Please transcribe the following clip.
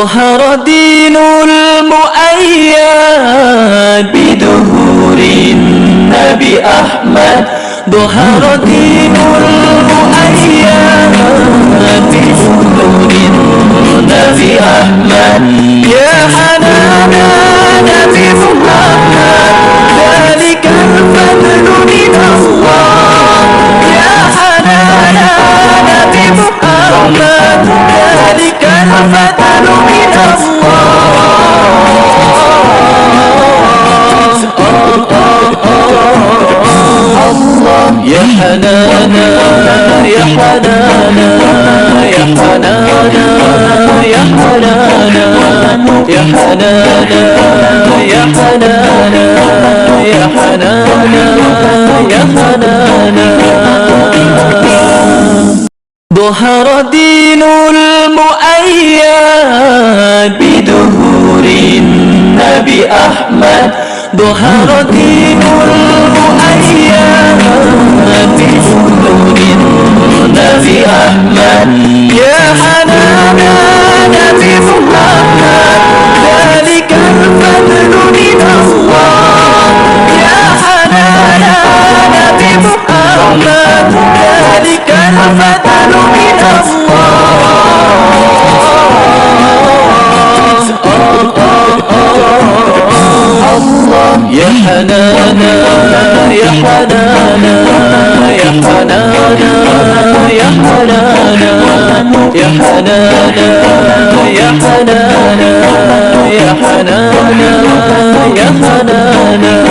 ظهر دين المؤيد بظهور النبي أحمد. ظهر دين المؤيد بظهور النبي أحمد. يا حنانا نبي محمد ذلك الفضل من الله. يا حنانا نبي محمد ذلك الفضل من الله. يا حنانا يا حنانا يا حنانا يا حنانا يا حنانا يا حنانا يا حنانا يا حنانا. ظهر دين المؤيد بظهور النبي أحمد. ظهر دين المؤيد بظهور النبي أحمد. يا حنانا نبي محمد ذلك الفضل من الله. يا حنانا نبي محمد ذلك الفضل من الله. يا حنانا يا حنانا يا حنانا يا حنانا يا حنانا يا حنانا يا حنانا يا حنانا.